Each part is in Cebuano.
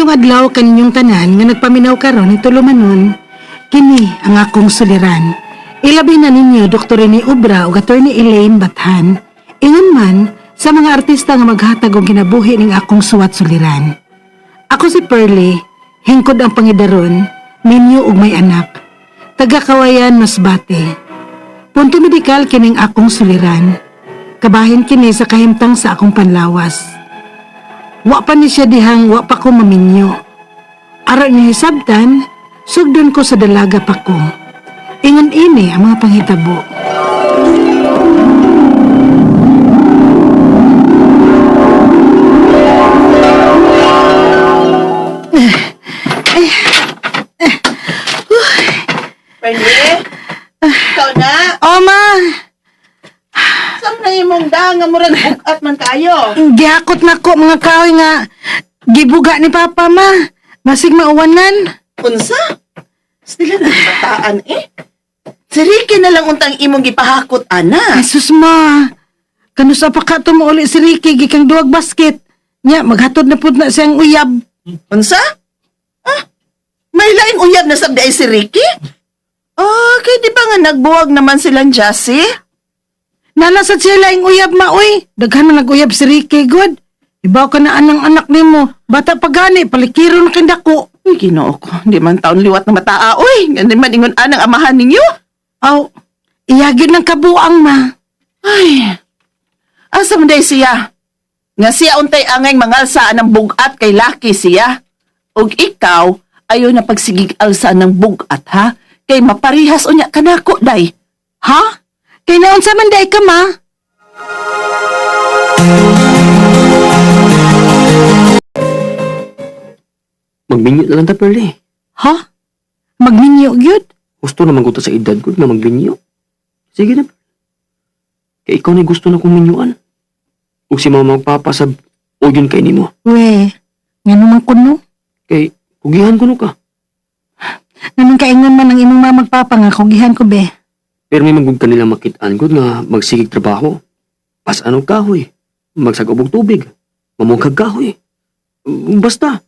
Maayong adlaw kaninyong tanan nga nagpaminaw karon ni tulumanon, kini ang akong suliran. Ilabi na ninyo Dr. Rene Obra ug Attorney Elaine Bathan. Ingon man sa mga artista nga maghatag og kinabuhi ning akong suwat suliran. Ako si Pearly, hingkod ang pangidaron, minyo ug may anak. Taga Kawayan, Masbate. Punto medikal kining akong suliran. Kabahin kini sa kahimtang sa akong panlawas. Wa pa ni siya dihang wa pa ko maminyo. Aron ni hisabtan, sugdon ko sa dalaga pa ko. Ingon ini ang mga panghitabo. Perli? Ikaw na? O ma, Saan na imong da nga murag bugat man kayo? gihakot na ko mga kahoy nga gibuga ni Papa ma. Masig mauwanan. Unsa? Sila na bataan eh. Si Ricky na lang untang imong gipahakot, ana. Jesus ma. Kanusa pa ka tumuuli si Ricky gikang duwag basket. Nya maghatod na pud na siyang uyab. Unsa? Ah, may laing uyab na sabdi ay si Ricky? Ah, kay di ba nga nagbuwag naman silang Jassy? Nalasad siya laing uyab ma uy. Daghan man nag-uyab si Ricky good. Ibaw ka na anang anak nimo. Bata pa gani palikiron na kindako. Uy, Ginoo ko. Di man taon liwat na mataa, uy. Hindi man ingon anang amahan ninyo. Aw, iyagid ng kabuang ma. Ay, asa man day siya? Nga siya untay angay mangalsaan ng bugat kay laki siya. Ug ikaw, ayo na pagsigig alsaan ng bugat ha? Kay maparihas unya kanako day. Ha? Kay naunsa man day ka ma? Magbinyo na lang ta, Pearly. Ha? Magminyo gyud? Gusto naman ko ta sa edad ko na magbinyo. Sige na. Kay ikaw na gusto na kong minyuan. Ug si mama magpapa sa o yun kay nimo. We, ngano man kuno? Kay kugihan ko no ka. Nganong kaingon man ang imong mama magpapa nga kugihan ko be. Pero may magug kanila makitaan gud nga magsigig trabaho. Pas anong kahoy. Magsagobog tubig. Mamungkag kahoy. Basta.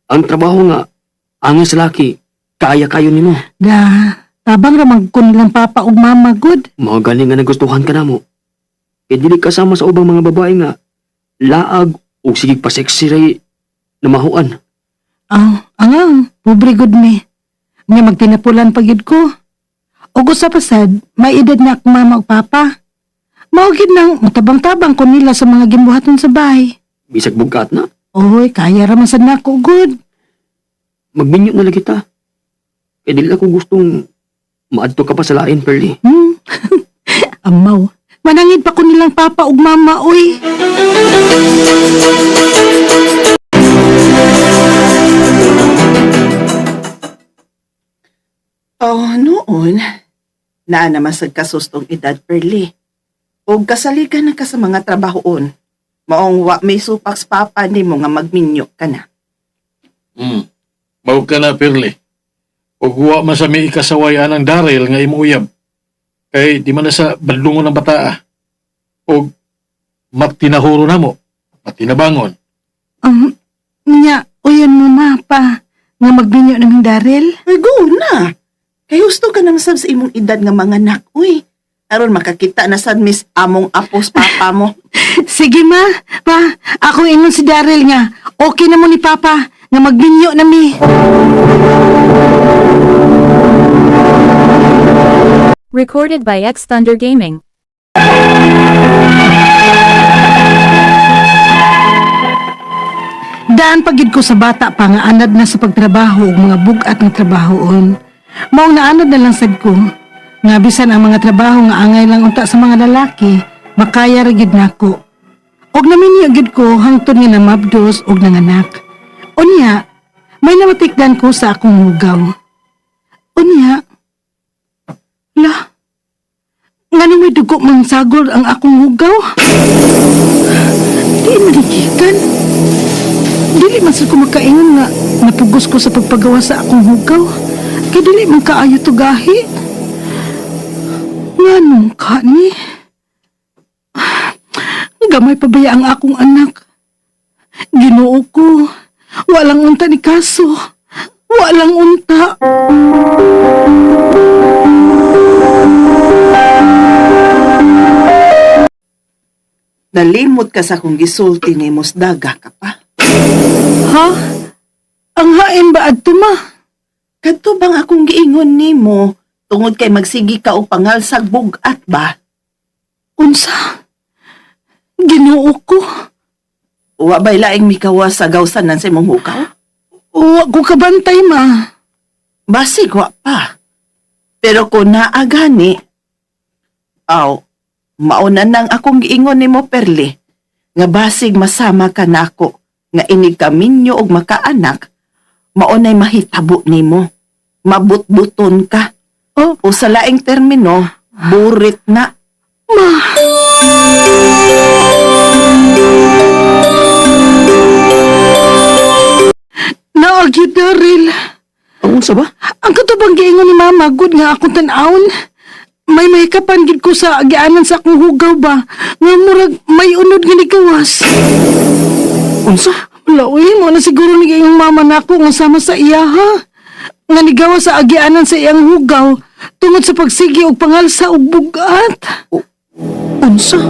Ang trabaho nga angay sa laki, kaya kayo nimo. Da, tabang ra man kun nilang papa ug mama gud. Mga galing nga nagustuhan ka namo. Kay dili kasama sa ubang mga babae nga laag ug sigig pa sexy ray namahuan. Aw, angang, pobre gud mi. Nga magtinapulan pa gyud ko. Ug usa pa sad, may edad na akong mama ug papa. Mao gyud nang matabang-tabang ko nila sa mga gimbuhaton sa bahay. Bisag bugkat na, Oy, kaya ra man sad nako gud. magbinyo na lang kita. Kay dili ako gustong maadto ka pa sa lain, Pearly. Amaw. Manangin pa ko nilang papa ug mama, oy. Oh, noon, naa naman sa kasustong edad, Perli. O kasaligan na ka sa mga trabahoon. Maong wa may supaks papa nimo nga magminyo ka na. Mao ka na, Pirli. Ug wa man sa mi ikasaway anang Daryl nga imong uyab. Kay di man na sa badlungon ng bataa. Og matinahuro na mo, matinabangon. Nya, uyon mo ma pa nga magbinyo naming Daryl. Uy, go na. Kay husto ka naman sab sa imong edad nga mga anak, uy. Aron makakita na sad miss among apos papa mo. Sige ma, pa, ako ingon si Daryl nga. Okay na mo ni papa nga magbinyo na mi. Recorded by X Thunder Gaming. Daan pagid ko sa bata pa nga anad na sa pagtrabaho ug mga bug-at nga trabahoon. Maong naanad na lang sad ko. Nga bisan ang mga trabaho nga angay lang unta sa mga lalaki, makaya ra gid nako. Og naminyo gid ko hangtod nga namabdos og nanganak. Unya, may namatikdan ko sa akong hugaw. Unya, la, ngano may dugo mang sagol ang akong hugaw? Di naligikan. Dili man sad ko makaingon nga napugos ko sa pagpagawa sa akong hugaw. Kay dili man kaayo tugahi. Nganong ka ni? Gamay pa baya ang akong anak. Ginoo ko. Walang unta ni kaso. Walang unta. Nalimot ka sa kong gisulti ni daga ka pa. Ha? Ang hain ba adto ma? Kadto bang akong giingon nimo tungod kay magsigi ka og pangalsag bugat ba? Unsa? Ginoo ko. Wa bay laing mikawas sa gawsanan sa imong hukaw? Wa ko kabantay ma. Basig wa pa. Pero kung naa gani, aw, mauna nang akong giingon nimo Perli, nga basig masama ka nako, nga inig kaminyo og makaanak, maunay mahitabo nimo. Mabutbuton ka. Oh. O sa laing termino, burit na. Ma. Naagyo Daryl. Ang unsa ba? Ang katubang giingon ni Mama, good nga akong tan-awon. May mahikapan gid ko sa agianan sa akong hugaw ba? Nga murag may unod nga nikawas. Unsa? Wala, uy, mo na siguro ni iyong mama nako nga sama sa iya ha. Nga nigawa sa agianan sa iyang hugaw tungod sa pagsigi og pangalsa og bugat. Unsa?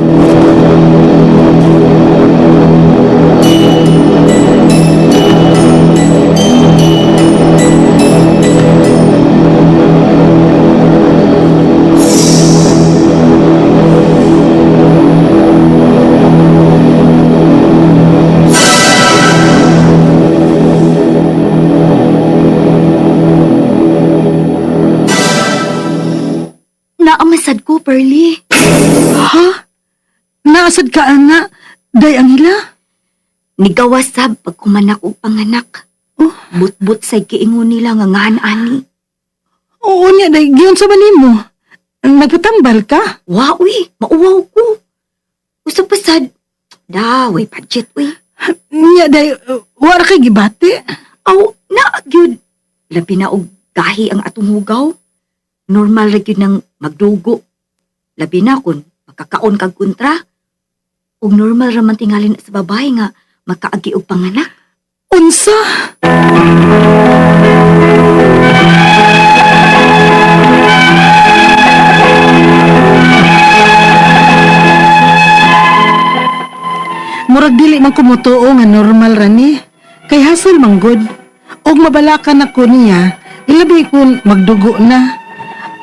Naamasad ko, Pearly. Ha? Naasad ka ana? Day ang hila? Nigawasab pag kumanak og panganak. Oh. Butbut sa giingon nila nga ngan ani. Oo niya, day giyon sa manimo. Nagpatambal ka? Wa uy, mauwaw ko. Usa pa sad. Daway budget uy. Niya, day, wara kay gibati. Aw, naagyud. Labi na og gahi ang atong hugaw. Normal ra gyud nang magdugo. Labi na kun makakaon kag kontra. Ug normal ra man tingali na sa babae nga makaagi og panganak. Unsa? Murag dili man kumutuo nga normal ra ni. Kay hasol man gud. Og mabalakan ako niya, ilabi kun magdugo na.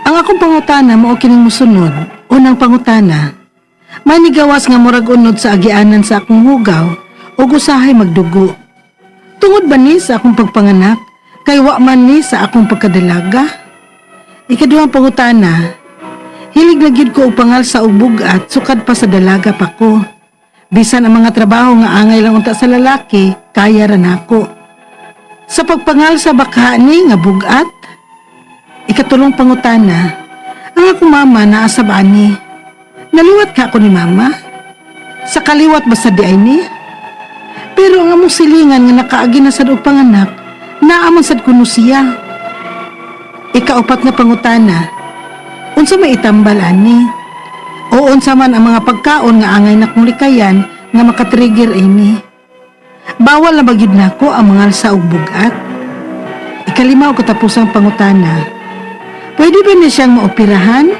Ang akong pangutana mao kining mosunod. Unang pangutana, may nigawas nga murag unod sa agianan sa akong hugaw ug usahay magdugo. Tungod ba ni sa akong pagpanganak? Kay wa man ni sa akong pagkadalaga? Ikaduhang pangutana, hilig na gyud ko og pangal sa bugat sukad pa sa dalaga pa ko. Bisan ang mga trabaho nga angay lang unta sa lalaki, kaya ra nako. Sa pagpangal sa bakha ni nga bugat, ikatulong pangutana, ang akong mama naa sa ani. Naliwat ka ako ni mama? Sa kaliwat ba sa di ay ni? Pero ang among silingan nga nakaagi na sad og panganak, naamon sad kuno siya. Ikaupat nga pangutana, unsa may itambal ani? O unsa man ang mga pagkaon nga angay na kong likayan nga makatrigger ini? Bawal na ba gyud nako ang mga sa og bugat? Ikalima og katapusang pangutana, pwede ba niya siyang maoperahan?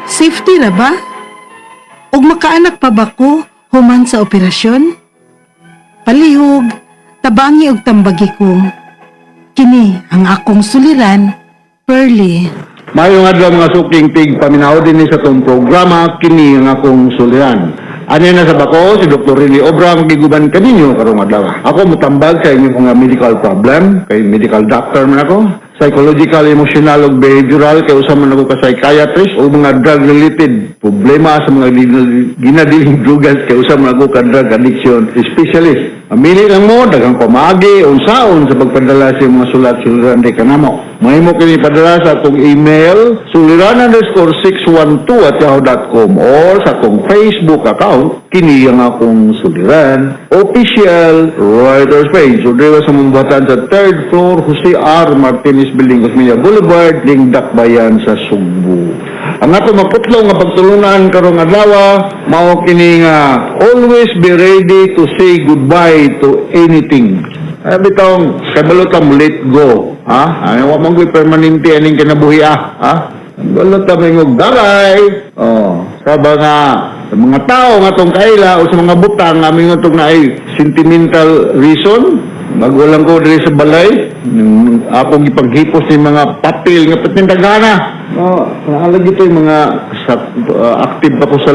Safety ra ba? Og makaanak pa ba ko human sa operasyon? Palihog, tabangi og tambagi ko. Kini ang akong suliran, Pearly. Mayong adlaw mga suking tig paminaw din ni sa tong programa kini ang akong suliran. Ani na sa bako si Dr. Rini Obra magiguban kaninyo karong adlaw. Ako mutambag sa inyong mga medical problem kay medical doctor man ako, psychological, emotional ug behavioral kay usa man ako ka psychiatrist o mga drug related problema sa mga ginadiling drugas kay usa man ako ka drug addiction specialist. Mamili lang mo, daghang pamaagi, unsaon sa pagpadala sa mga sulat suliran di kanamo. Mahimo kini padala sa akong email suliran_612@yahoo.com or sa akong Facebook account kini ang akong suliran official writers page. So diri sa mong sa third floor Jose R. Martinez Building, Osmeña Boulevard, Lingdak Bayan sa Sugbo. Ang ato maputlo nga pagtulunan karong adlaw mao kini nga always be ready to say goodbye to anything. Ay, bitong, kabalo ta mo let go. Ha? Ay, wa man ko'y permanente aning kinabuhi ah. Ha? Kabalo ta mo bye. Oh, saba nga sa mga tao nga tong kaila o sa mga butang nga mingon tong naay sentimental reason. Magulang ko diri sa balay, nung akong ipaghipos ni mga papel nga patindagana. No, naalagi ito yung mga sa, active ako sa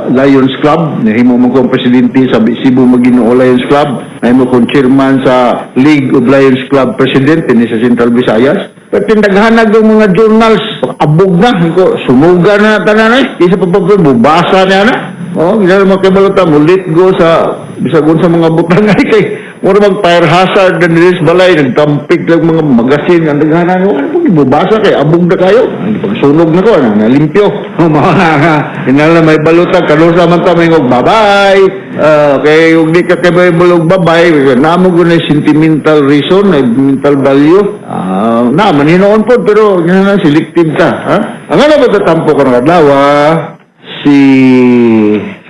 Lions Club. Nahimo mo ko ang presidente sa Cebu Maginoo Lions Club. Nahimo ko ang chairman sa League of Lions Club president ni sa Central Visayas. Patindaghan ang mga journals. Abog na ko, sumuga na tanan eh. Di sa papel bubasa niya na. Oh, ginano mo kay balota mo let go sa bisag unsa mga butang ay kay mura mag fire hazard na diri sa balay, nagtampik lang mga magasin ang daghanan mo, ano pag ibubasa kay abog na kayo. Ay, pagsunog na ko ano nalimpyo. Oh, mao na nga inala may balota kanusa man ta may bye bye. Kay ug di ka kay may balog bye bye, namo ko na sentimental reason, na mental value. Ah, na maninoon po, pero nga na selective ka, ha. Ang ano ba tatampo ka ng adlaw si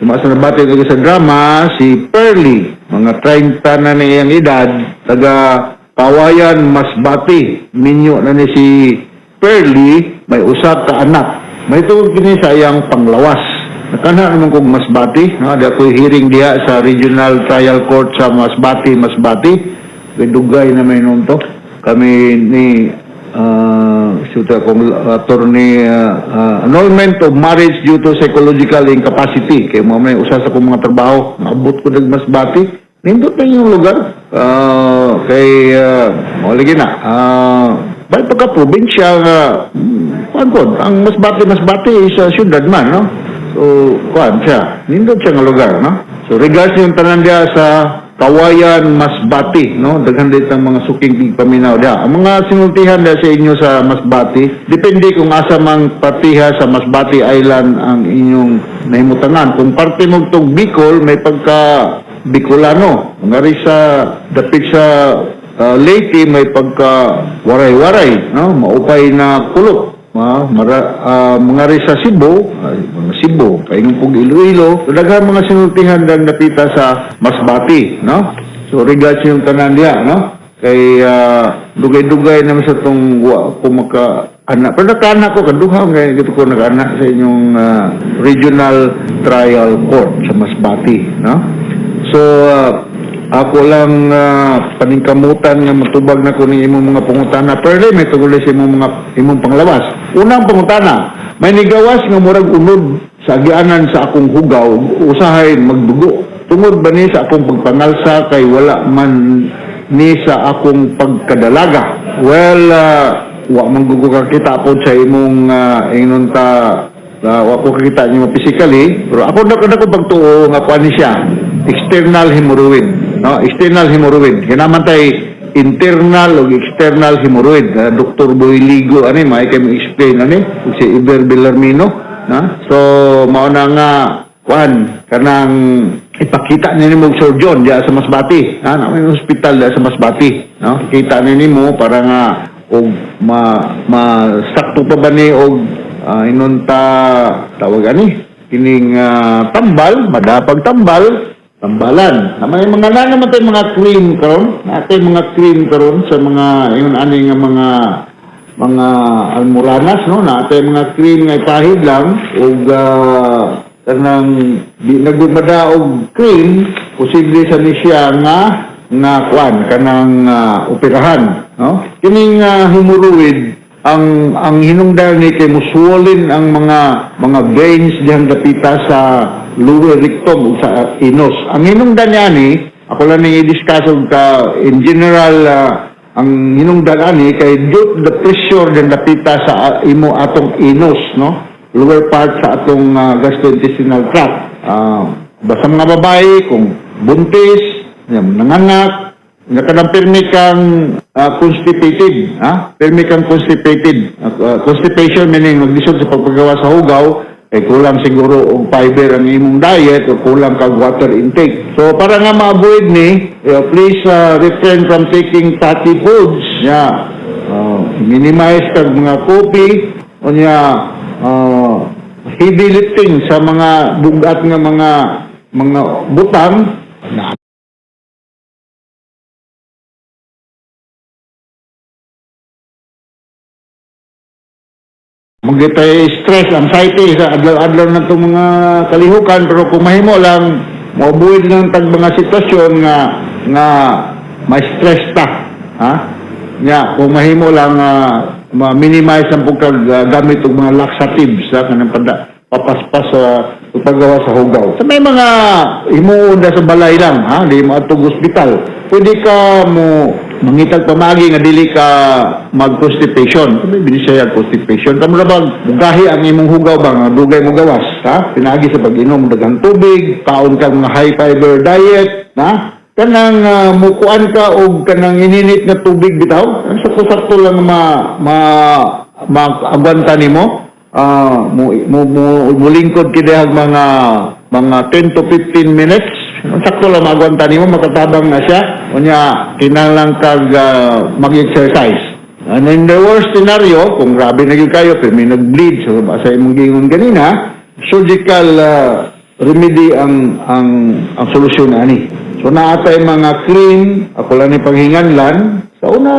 sumasa na bati sa drama, si Pearly, mga 30 na niyang edad, taga Kawayan, Masbate. Minyo na ni si Pearly, may usa ka anak. May tungod kini sa iyang panglawas. Nakana naman kong Masbate, no? Di ako'y hearing diha sa Regional Trial Court sa Masbate, Masbate. Kay dugay na may nun to. Kami ni shoot akong attorney, annulment of marriage due to psychological incapacity kay mo may usa sa akong mga trabaho, naabot ko nag Masbate, nindot na yung lugar. Kay mo lagi na bay pagka probinsya nga kuan ko ang Masbate, Masbate is syudad man, no? So kuan siya, nindot siya nga lugar, no? So regards yung tanan diha sa Kawayan, Masbate, no? Daghan dito ang mga suking tigpaminaw diha. Ang mga sinultihan diha sa inyo sa Masbate, depende kung asa mang partiha sa Masbate Island ang inyong nahimutangan. Kung parte mo tong Bicol, may pagka Bicolano. Ngari sa dapit sa Leyte, may pagka waray-waray, no? Maupay na kulot. Mga rin sa Cebu, ay, mga Cebu, kaingon kong Iloilo, so, daghan mga sinultihan dang napita sa Masbate, no? So, regards yung tanan diha, no? Kay dugay-dugay naman sa tong wa ko maka anak. Pero nakaana ko, kaduha ngayon dito ko nag-anak sa inyong regional trial court sa Masbate, no? So, ako lang paningkamutan nga matubag na ko ning imong mga pangutana. Pero may tungod sa imong mga imong panglawas. Unang pangutana, may nigawas nga murag unod sa agianan sa akong hugaw, usahay magdugo. Tungod ba ni sa akong pagpangalsa kay wala man ni sa akong pagkadalaga? Well, wa man gugo ka kita po sa imong ingnon ta wa ko kakita nimo physically, pero ako na ko pagtuo nga kuan ni siya external hemorrhoid, no? External hemorrhoid kinaman tay internal o external hemorrhoid. Dr. Boyligo ani may kay mo explain ani ug si Iber Bellarmino na. So mao na nga kuan kanang ipakita ni nimo og surgeon diya sa Masbate, ha? Na may hospital diya sa Masbate, no? Kita ni nimo para nga og ma masakto pa ba ni og inunta tawag ani kining tambal, madapag tambal, tambalan. Na may mga na naman tayo mga cream karon, natay mga cream karon sa mga ingon ani nga mga almoranas, no? Natay mga cream nga ipahid lang ug kanang di nagumada og cream, posible sa ni siya nga nga kuan kanang operahan, no? Kining hemorrhoid, ang hinungdan ni kay muswolin ang mga veins dihang dapita sa lower rectum ug sa anus. Ang hinungdan niya ni ako lang ning i-discuss og ka in general, ang hinungdan ani kay due to the pressure dihang dapita sa imo atong anus, no? Lower part sa atong gastrointestinal tract. Basta mga babae kung buntis, nanganak, nga kanang pirmi kang constipated, ha? Pirmi kang constipated. Constipation meaning maglisod sa pagpagawa sa hugaw, eh kulang siguro og fiber ang imong diet o kulang kag water intake. So para nga ma-avoid ni, please refrain from taking fatty foods. Yeah. Minimize kag mga coffee unya heavy lifting sa mga bugat nga mga butang na. Magitay stress, anxiety sa adlaw-adlaw na itong mga kalihukan, pero kung mahimo lang, mo-avoid lang tag mga sitwasyon nga nga may stress ta, ha? Nya, kung mahimo lang ma-minimize ang pagkag gamit og mga laxatives, ha, kanang papaspas sa paggawa sa hugaw. Sa may mga himuon na sa balay lang, ha, di mo atong ospital. Pwede ka mo mangitag pamagi nga dili ka mag-constipation. Sabi binisaya constipation. Kamo ra bang mugahi ang imong hugaw ba nga dugay mo gawas, ha? Pinaagi sa pag-inom daghang tubig, kaon ka mga high fiber diet, ha? Kanang mukuan ka og kanang ininit nga tubig bitaw, sakto-sakto lang ma ma maagwanta nimo. Mo mo mo mulingkod kidihag mga 10 to 15 minutes. Sakto lang maagwanta nimo, makatabang na siya. Unya kinahanglan kag mag-exercise. And in the worst scenario, kung grabe na gyud kayo, pero may nag-bleed, so sa imong giingon ganina, surgical remedy ang solusyon ani. So naatay mga cream, ako lang ni panghinganlan. Sa una,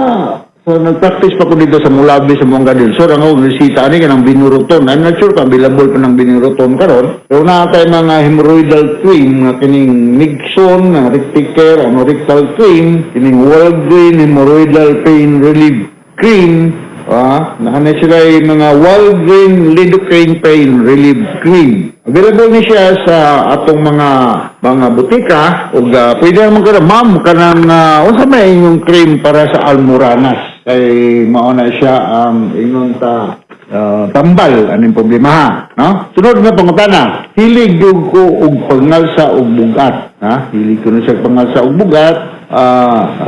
so nag-practice pa ko dito sa Mulabi sa Buanga del Sur, ang akong resita ani kanang Venoruton. I'm not sure kung available pa ng Venoruton karon. Pero naatay mga hemorrhoidal cream nga kining Nixon, nga Recticare, ano rectal cream, kining Walgreen hemorrhoidal pain relief cream, naa na sila yung mga Walgreen lidocaine pain relief cream. Available ni siya sa atong mga butika ug pwede naman ka ma'am kanang unsa may inyong cream para sa almoranas, kay mao na siya ang ingon ta tambal aning problema, ha, no? Sunod nga pangutana, hilig gyud ko og pangalsa og bugat, ha? Hilig ko na siya pangalsa og bugat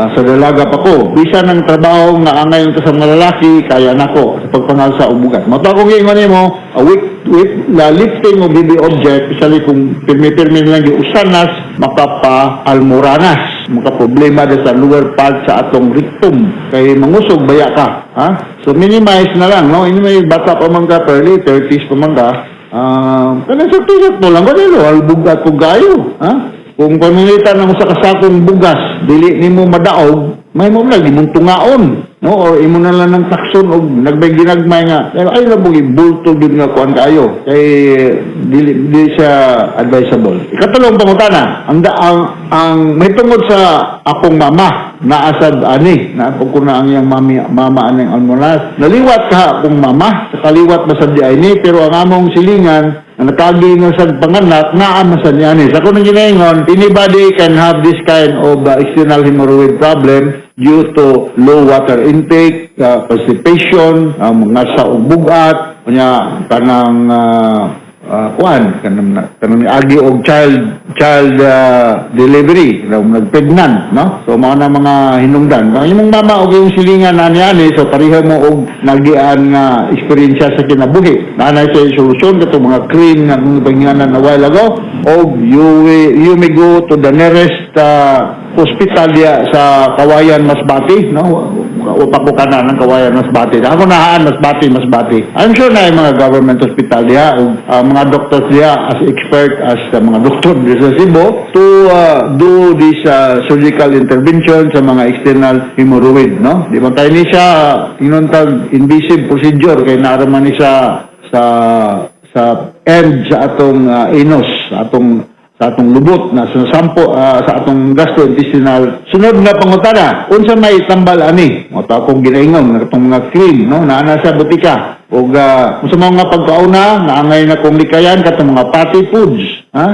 sa dalaga pa ko. Bisan ang trabaho nga angay ta sa mga lalaki, kaya nako sa pagpangalsa og bugat. Mao to akong giingon nimo, with la lifting of heavy object, especially kung pirmi-pirmi lang giusanas, makapa-almoranas, makaproblema da sa lower part sa atong rectum. Kay mangusog baya ka, ha? So minimize na lang, no? Ini may bata pa man ka, early 30s pa man ka, kanang sakto-sakto lang, kanilo, bugat ko gayo, ha? Kung pamilitan mo sa kasakong bugas, dili nimo madaog, may mo lang imong tungaon, no? Or imo na lang ng takson og nagbay ginagmay nga. Pero ay labog bulto gyud nga kuan kaayo. Kay dili siya advisable. Ikatulong pangutana, ang da, ang may tungod sa akong mama naasad ani, naapog ko na ang iyang mama aning almoranas. Naliwat ka akong mama, sa kaliwat masad di ay ni, pero ang among silingan na nakagi nga sa panganak, naa man sa niya ni. Sa akong ginaingon, anybody can have this kind of external hemorrhoid problem due to low water intake, constipation, mga sa bugat, unya kanang kuan kanang agi og child child delivery, kanang nagpregnant, no? So mao na mga hinungdan. Ang imong mama og imong silingan na niani, so pareho mo og nagian nga eksperyensya sa kinabuhi. Naa na siya solusyon kato mga cream nga akong panghinganan a while ago, og you may go to the nearest hospital diya sa Kawayan, Masbate, no? Wa pa ko kana ng Kawayan, Masbate. Ako nahaan Masbate, Masbate. I'm sure na yung mga government hospital diha ug mga doctors diha as expert as the mga doktor dito sa Cebu to do this surgical intervention sa mga external hemorrhoid, no? Di ba kay ni siya inuntag invasive procedure kay naaraman ni siya sa end sa atong anus, sa atong lubot na sa sampo sa atong gastrointestinal. Sunod nga pangutana, unsa may tambal ani? Mao to akong ginaingon nga atong mga cream, no, naa na sa butika ug unsa mga pagkauna naangay na kong likayan katong mga fatty foods, ha,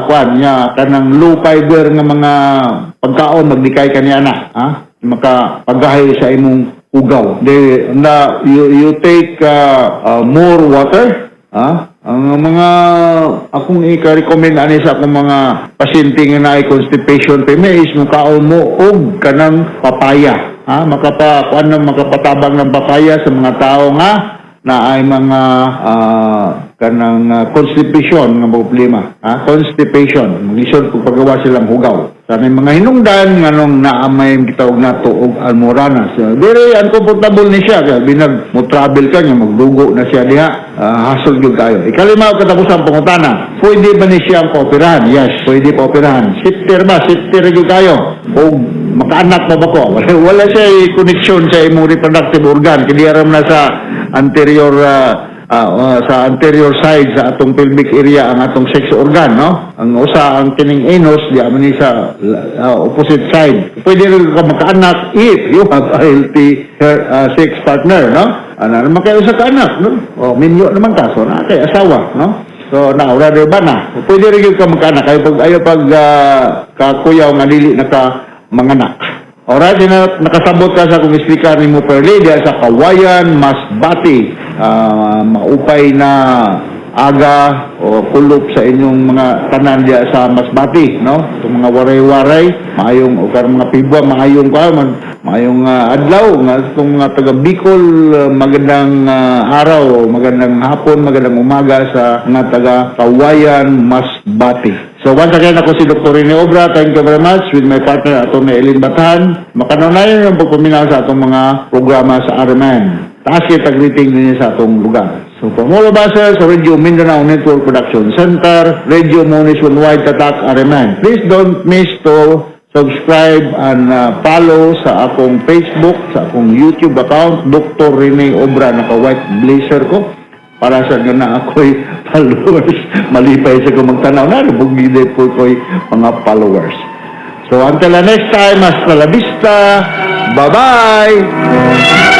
kuan nya kanang low fiber nga mga pagkaon, maglikay kaniya na, ha, makapagahay sa imong ugaw. De, na you take more water. Ha? Ang mga akong i-recommend ani sa akong mga pasyente nga naay constipation pa is mukaon mo og kanang papaya. Ha? Makapa kuan na makapatabang ng papaya sa mga tao nga na ay mga kanang constipation nga problema. Ha? Constipation. Maglisod kung pagawa silang hugaw. Sa may mga hinungdan nganong naamay gitawag nato og almoranas. Very uncomfortable ni siya kay binag mo travel ka nya magdugo na siya diha. Hasol gyud kayo. Ikalima ug katapusang pangutana. Pwede ba ni siya ang paoperahan? Yes, pwede pa operahan. Sifter ba? Sifter gyud kayo. Og makaanak pa ba ko? Wala siya connection sa imong reproductive organ. Kaya na sa anterior sa anterior side sa atong pelvic area ang atong sex organ, no? Ang usa, ang kining anus, di man ni sa opposite side. Pwede rin ka makaanak if you have a healthy sex partner, no? Ana naman kayo sa kaanak, no? O minyo naman ka, so na kay asawa, no? So na rather ba na? Pwede rin gyud ka magkaanak ayo pag kakuyaw nga dili na ka manganak. Alright, na, nakasabot ka sa akong speaker ni mo Perli diya sa Kawayan, Masbate. Maupay na aga o kulop sa inyong mga tanan diya sa Masbate, no? Itong mga waray-waray, maayong o karong mga pibwa, maayong ka, maayong adlaw nga itong mga taga Bicol, magandang araw, magandang hapon, magandang umaga sa mga taga Kawayan, Masbate. So once again, ako si Dr. Rene Obra. Thank you very much with my partner, Atty. Eileen Batan. Makanunayan ang pagpaminaw sa atong mga programa sa RMN. Taas kita greeting din sa atong lugar. So from all of us here sa Radio Mindanao Network Production Center, Radio Mo Nationwide Tatak RMN. Please don't miss to subscribe and follow sa akong Facebook, sa akong YouTube account, Dr. Rene Obra, naka-white blazer ko para sa gana ako'y followers. Malipay sa ko magtanaw na, lubog po ko'y mga followers. So until the next time, hasta la vista. Bye-bye!